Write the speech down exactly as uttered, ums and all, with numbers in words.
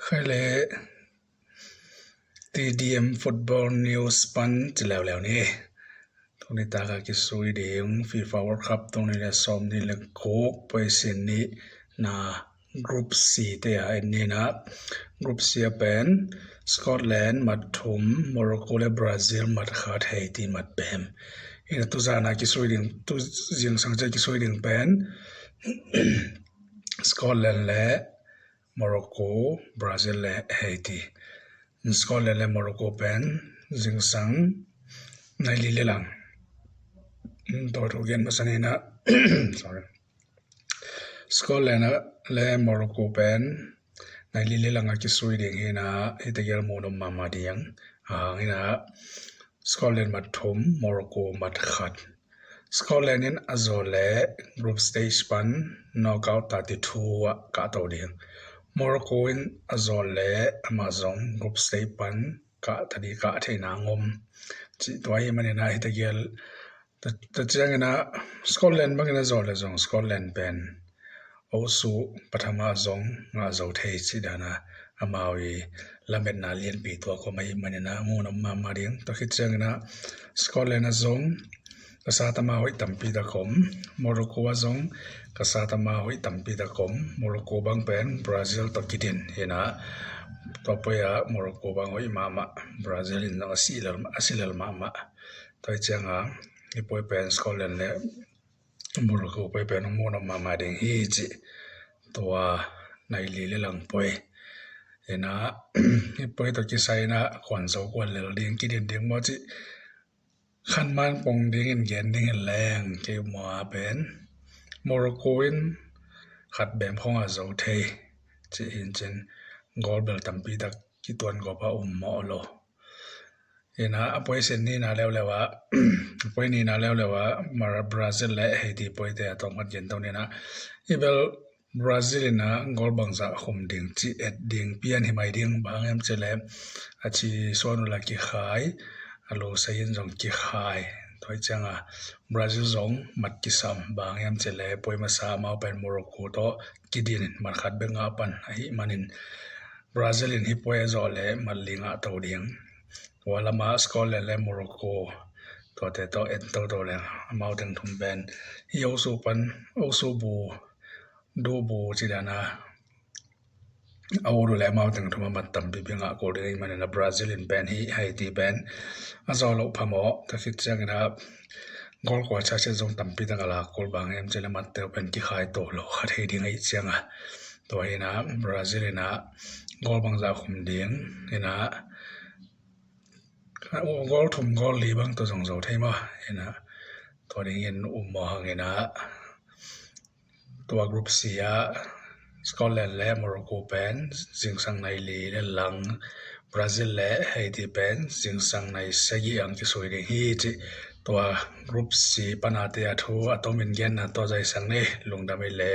Khai le T D M Football News pan ci leuleu ni. Tuni taka kisui ding FIFA World Cup tuni le sawm ni le kuk poisin ni na Group C te a en ni na. Group C a pen Scotland mat thum, Morocco le Brazil mat khat, Haiti mat pem. Ina tuzana kisui ding, tu zingsang cia kisui ding pen Scotland le Morocco, Brazil le Haiti. Scotland le Morocco pen zingsang nai li le lang. Tua thu gen masa ni na. Sorry. Scotland le Morocco pen nai li le lang a kisui ding hi na, hita gel mu nop mama ding. Ahang ina Scotland mat thum, Morocco mat khat. Scotland in a zaw le group stage pan knockout thirty-two ah kah to ding. Morocco in a zaw le amah zong group stage pan kah thadi kah theina ngom. Cih tua hi manina hita gel. Tua ciangina Scotland bangin a zaw le zong Scotland pen osu pathama zong ngah zo thei cih dana amau i lametna lianpi tua koma hi manina mu nop mama ding. Tua khit ciangina Scotland a zong ka satama hoih tampi ta kom, Morocco a zong ka satama hoih tampi ta kom. Morocco bang pen Brazil tawh kidin hina. Tua poi a Morocco bang hoih mahmah, Brazil in zong a silel mahmah. Tua hi cianga hi poi pen Scotland le Morocco poi pen mu nop mama ding hi cih tua nai li le lang poi. Ina hi poi tawh kisai ina kuan zo kuan lel ding kidin ding maw cih khanman pong dingin gen dingin leng kei mua pen Morocco in khat bem khong a zo thei cih hin cin gol bel tampi tak kituan gawp a um mawh lo. Ina a poisin nina leuleu a a poi nina leuleu a Brazil le Haiti poite a tawmkhat gen to nina i bel Brazil ina gol bangzah khum ding cih et ding pian hi mai ding bang em cih le a ci suan ula kikhai a lo sei in zong kikhai. Tua hi cianga Brazil zong mat kisam bang em cih le poi masa amau pen Morocco tawh kidin mat khat bek ngah pan ahi manin Brazil in hi poi a zawh le mat li ngah to ding. Tua lama Scotland le Morocco tuate tawh en toto le amau teng thum pen hi osu pan osu bu duh bu ci dana a ulu le amau teng thum a mat tampipi ngah kul ding ahi manina Brazil in pen hi Haiti pen a zaw loh phamawh ta khit ciangina gol kua ciacia zong tampi tak a lak kul bang em cih le matteu pen kikhai to lo kha thei ding ahi cianga tua hina Brazil ina gol bangzah khum ding ina gol thum gol li bang tawh zong zo thei maw ina tua dingin um maw hang ina tua group C ah Scotland le Morocco pen zingsang nai li le lang, Brazil le Haiti pen zingsang nai sagih ang kisui ding hi cih tua group C panate a thu a tomin genna tua zaisang ni. Lungdam i le.